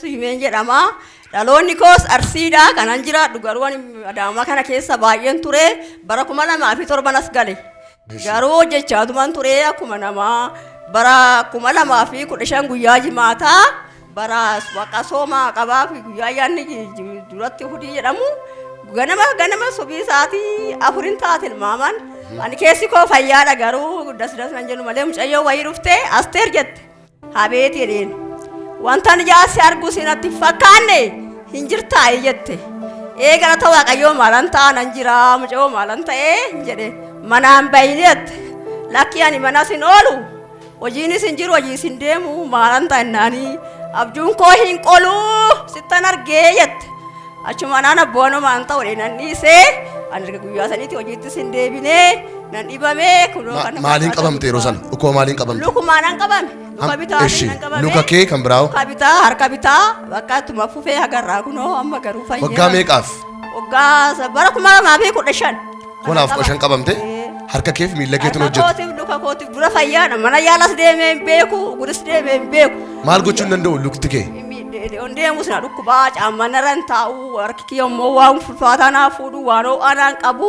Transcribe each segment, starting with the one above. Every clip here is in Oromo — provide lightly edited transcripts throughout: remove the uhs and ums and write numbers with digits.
Suyimeen jedhama. Dhaloonni koos Arsiidha. Kanan jiraadhu garuu ani Adaamaa kana keessa baay'een ture. Bara 2007 as gale. Garuu hojjechaatuman ture akkuma namaa. Bara 2015 guyyaa jimaataa bara waaqa soomaa qabaa fi guyyaa ayyaanni duratti hudii jedhamu ganama ganama subii sa'aatii afurin taate ilmaaman. Ani keessi koo fayyaadha garuu das das nan jedhu malee mucayyoo wayii dhufte Asteer jette. Abeet jedheen. Wantan ijaan si argu si natti hin fakkaanne hin jirtaayi jette. Ee galata Waaqayyoo maalan ta'a nan jira mucayoo maalan ta'ee hin jedhe. Manaan bayini jette. Lakki ani manas hin oolu. Hojiinis hin jiru hojiis hin deemu maalan ta'a jennaanii abjuun koo hin qolu sittan argee jette. Achuma naan abboon homaan ta'u nan dhiisee ani erga guyyaa saniitti hojiittis hin deebinee nan dhibamee kunoo kana Maaliin qabamte yeroo sana? Dhukkuba maaliin qabamte? Lukumaan nan qabame. Luka bitaa Eshi, nan qabame. luka kee kan biraa hoo? Luka bitaa harka bitaa bakka ittuma fufee hagarraa kunoo amma garuu fayyeera. Waggaa meeqaaf? Waggaa bara 2015. 2015 qabamte? Harka keef miilla keetu Harka hojjetu. kootiif luka kootiif dura fayyaadha. Mana yaalas deemee hin beeku, guris deemee hin beeku. Maal gochuu hin danda'u lukti kee? On deemus na dhukkubaa caamma narra hin taa'u harki kiyya immoo waan ulfaataa naa fuudhu waan ho'aa naan qabu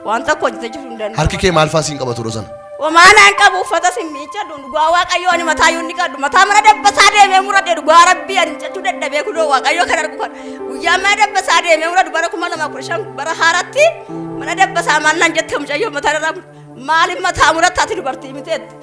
waan tokko hojjetachuu hin danda'u. Harki kee maal faa siin qabatu yeroo sana? Homaa naan qabu uffata sin miiccadhu dhugaa waaqayyoo ani mataa yuun dhiqadhu mataa mana dabbasaa deemee muradhe dhugaa rabbii ani miiccachuu dadhabee kunoo waaqayyoo kan argu kan guyyaa mana dabbasaa deemee muradhu bara 2015 bara haaratti mana dabbasaa maal naan jette mucayyoo mataa irraa maaliif mataa muratta ati dubartii miteetti.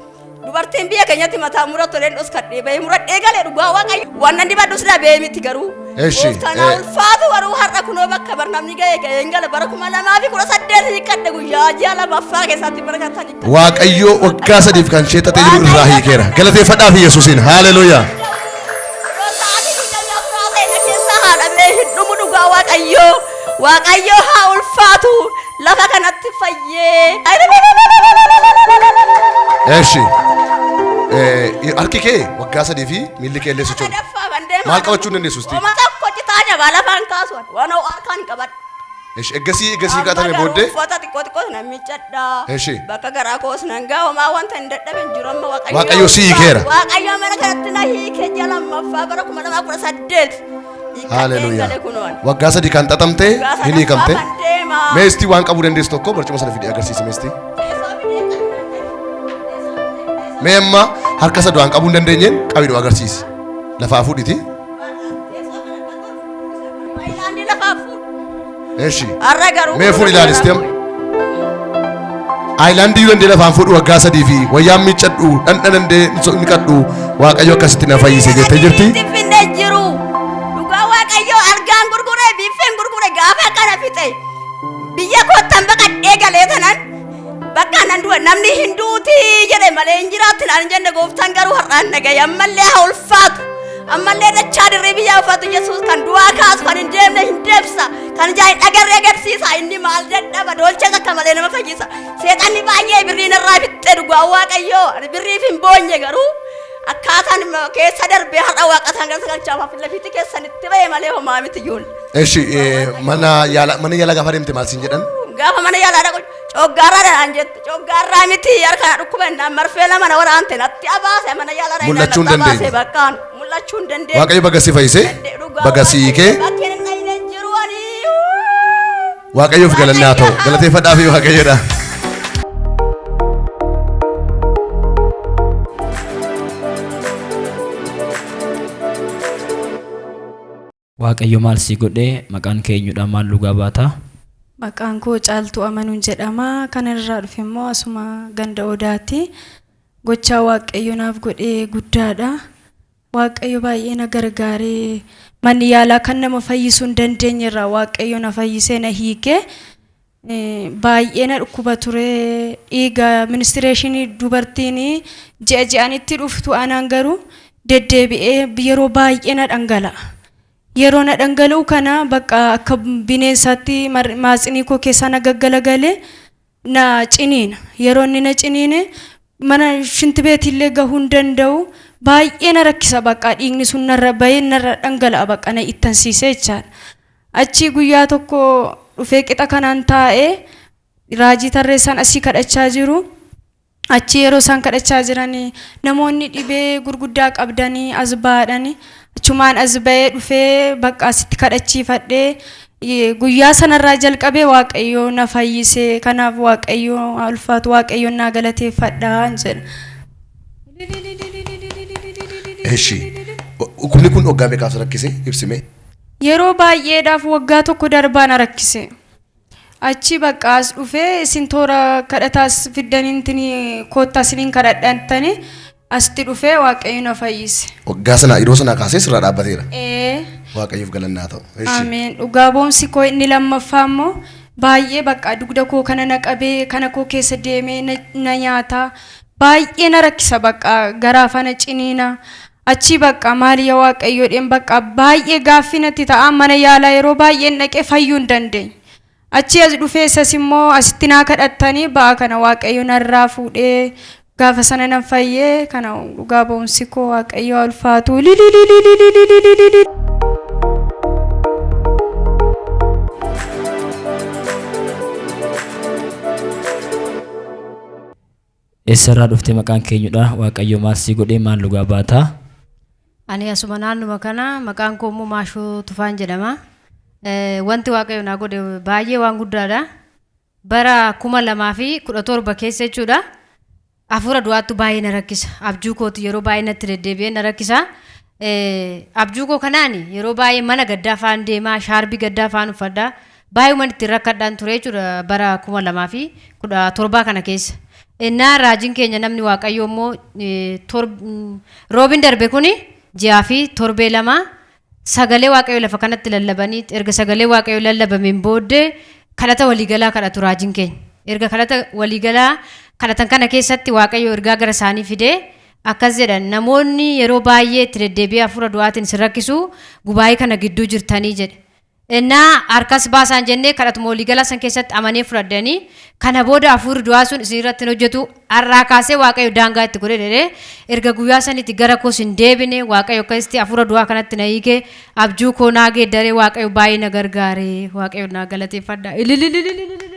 Dubartiin biyya keenyatti mataa murattu illee dhoskadhee bahee muradhee galee dhugaa waaqayyo. Waan nan dibadhus dhabee miti garuu. Eshi, Gooftaan haa eh. ulfaatu garuu har'a kunoo bakka barnamni ga'e ga'ee hin gale bara 2018 hiikkadhe guyyaa ji'a lamaffaa keessatti bara kan hiikkadhe. Waaqayyo waggaa sadiif kan ishee xaxee jiru irraa hiikeera. Galateeffadhaa fi Yesuusiin. Haaleluuyaa. Yeroo sa'aatii 24 ta'e na keessa haadhamee hin dhumu dhugaa waaqayyo. Waaqayyo haa ulfaatu lafa kanatti fayyee. Eshi. Harki kee waggaa sadii fi miilli kee illee socho'u. Sadaffaa kan deemaa Maal qabachuu hin dandeessu istii? Oma tokko citaa jabaa lafaan kaasu waan ho'aa kan qabadhu. Eshi eggasii eggasii Amma qaxame garuu booddee uffata xiqqoo xiqqoos nan miiccadha. Eshi. Bakka garaa koos nan ga'a homaa wanta hin dadhabe hin jiru amma Waaqayyo. Waaqayyo si hiikeera. Waaqayyo mana kanatti na hiike ji'a lammaffaa bara 2018. Haaleluuyaa. Waggaa sadii kan xaxamte hin hiikamte. Mee istii waan qabuu dandeessu tokko barcuma sana fidee agarsiisi mee istii. Mee amma harka isa du'aan qabuu hin dandeenyeen qabidhu agarsiisi. Lafaa fuudhiti. Eshi. Har'a garuu. Mee fuudhi ilaalisti amma. Aayilaandii dandee lafaan fuudhu waggaa sadii fi wayyaan miiccadhu dhandha dandee niqadhu Waaqayyo akkasitti na fayyise jettee jirti. Finfinnee jiru. Dhugaa Waaqayyoo algaan gurgure biiffeen gurgure gaafa kana fixe. Biyya koottan baqadhee galee tanan bakka nan du'a namni hin duuti jedhe malee hin jiraatti naan hin jenne gooftaan garuu har'aan nagaye ammallee haa ulfaatu. Ammallee dachaa dirree biyyaa uffatu Yesuus kan du'aa kaasu kan hin deemne hin deebisa kan ijaa hin agarre agarsiisa inni maal dadhaba dolchees akka malee nama fayyisa seexanni baay'ee birrii narraa fixxe dhugaa waaqayyoo ani birriif hin boonye garuu akkaataan keessa darbee har'a waaqa isaan gara sagalchaaf lafiitti keessanitti ba'e malee homaa miti ijoollee. Eshi mana yaala mana yaala gaafa deemte maal siin jedhan? Gaafa mana yaalaa dhaqu coggaarraa dhaan jette coggaarraa miti harka na dhukkuba innaan marfee lama na waraante natti abaase mana yaalaa dhaqu Mul'achuu hin dandeenye. Bakkaan mul'achuu hin dandeenye. Waaqayyo baga si fayyise baga si hiikee Bakkeen hin dhayne hin jiru ani. Waaqayyoof galanni haa ta'u. Galateeffadhaa fi Waaqayyoodha. Waaqayyo maal sii godhe? Maqaan kee eenyudha? Maal dhugaa baata? Maqaan koo Caaltuu Amanuun jedhama. Kanan irraa dhufe immoo asuma ganda Odaati. Gochaa Waaqayyo naaf godhe guddaadha. Waaqayyo baay'ee na gargaaree manni yaalaa kan nama fayyisuu hin dandeenye irraa Waaqayyo na fayyisee na hiike. Baay'ee na dhukkuba ture. Dhiiga ministireeshinii dubartiin ji'a ji'anitti dhuftu anaan garuu deddeebi'ee yeroo baay'ee na dhangala'a. Yeroo na dhangala'u kana bakka akka bineensaatti maatsinii koo keessaa na gaggalagale na ciniina. Yeroo inni na ciniine mana shintibeetiillee gahuu hin danda'u. Baay'ee na rakkisa bakka dhiigni sun narra bahee narra dhangala'a bakka na ittansiisee jechaadha. Achii guyyaa tokko dhufee qixa kanaan taa'ee raajii tarreessaan asii kadhachaa jiru. Achii yeroo isaan kadhachaa jiran namoonni dhibee gurguddaa qabdanii as baadhani. Achumaan as ba'ee dhufee bakka asitti kadhachiifadhee guyyaa sanarraa jalqabee Waaqayyo na fayyise. Kanaaf Waaqayyo haa ulfaatu, Waaqayyoon naa galateeffadha jedha. Eshi. Dhukkubni kun waggaa meeqaaf si rakkise ibsime? Yeroo baay'eedhaaf waggaa tokko darbaa na rakkise. Achi bakka as dhufee isin toora kadhataas fiddaniintini koottaa isiniin kadhadhantani asitti dhufee Waaqayyo na fayyise. Waggaa sana yeroo sanaa kaasee sirraa dhaabbateera. Ee. Waaqayyoof galannaa ta'u. Eshi. Ameen. Dhugaa ba'umsi koo inni lammaffaa immoo baay'ee bakka dugda koo kana na qabee kana koo keessa deemee na nyaata. Baay'ee na rakkisa bakka garaa faana ciniina. Achii bakka maali yaa Waaqayyo dheen bakka baay'ee gaaffii natti ta'a mana yaalaa yeroo baay'een dhaqee fayyuu hin dandeenye. Achii as dhufee isas immoo asitti naa kadhattanii ba'aa kana Waaqayyo narraa fuudhee gaafa sana nan fayyee kana dhugaa ba'umsi koo Waaqayyo haa ulfaatu. Lililililililililili. Eessarraa dhufte maqaan keenyudha? Waaqayyo maal sii godhee maal dhugaa baataa? Ani asuma naannuma kana maqaan koo immoo Maashoo Tufaan jedhama. Wanti Waaqayyo naa godhe baay'ee waan guddaadha. Bara 2017 keessa jechuudha. Hafuura du'aattu baay'ee na rakkisa. Abjuu kooti yeroo baay'ee natti deddeebi'ee na rakkisa. Abjuu koo kanaan yeroo baay'ee mana gaddaa faan deemaa, shaarbii gaddaa faan uffadha. Baay'uman ittiin rakkadhaan ture jechuudha bara 2017 kana keessa. Innaa raajiin keenya namni Waaqayyoo immoo roobin darbe kuni ji'aa fi torbee lama sagalee Waaqayyoo lafa kanatti lallabanii erga sagalee Waaqayyoo lallabameen booddee kadhata waliigalaa kadhatu raajiin keenya. Erga kadhata waliigalaa kadhatan kana keessatti Waaqayyo ergaa gara isaanii fidee akkas jedhan namoonni yeroo baay'ee itti deddeebi'ee hafuura du'aatiin isin rakkisu gubaa'ee kana gidduu jirtanii jedhe. Ennaa harkas baasaan jennee kadhatuma waliigalaa san keessatti amanee fudhadhanii kana booda hafuurri du'aa sun isin irratti hin hojjetu har'aa kaasee Waaqayyo daangaa itti godhe jedhee erga guyyaa sanitti gara koos hin deebine Waaqayyo akkasitti hafuura du'aa kanatti na hiike abjuu koo naa geeddaree Waaqayyo baay'ee na gargaare Waaqayyo naa galateeffadha. Ilililililililil.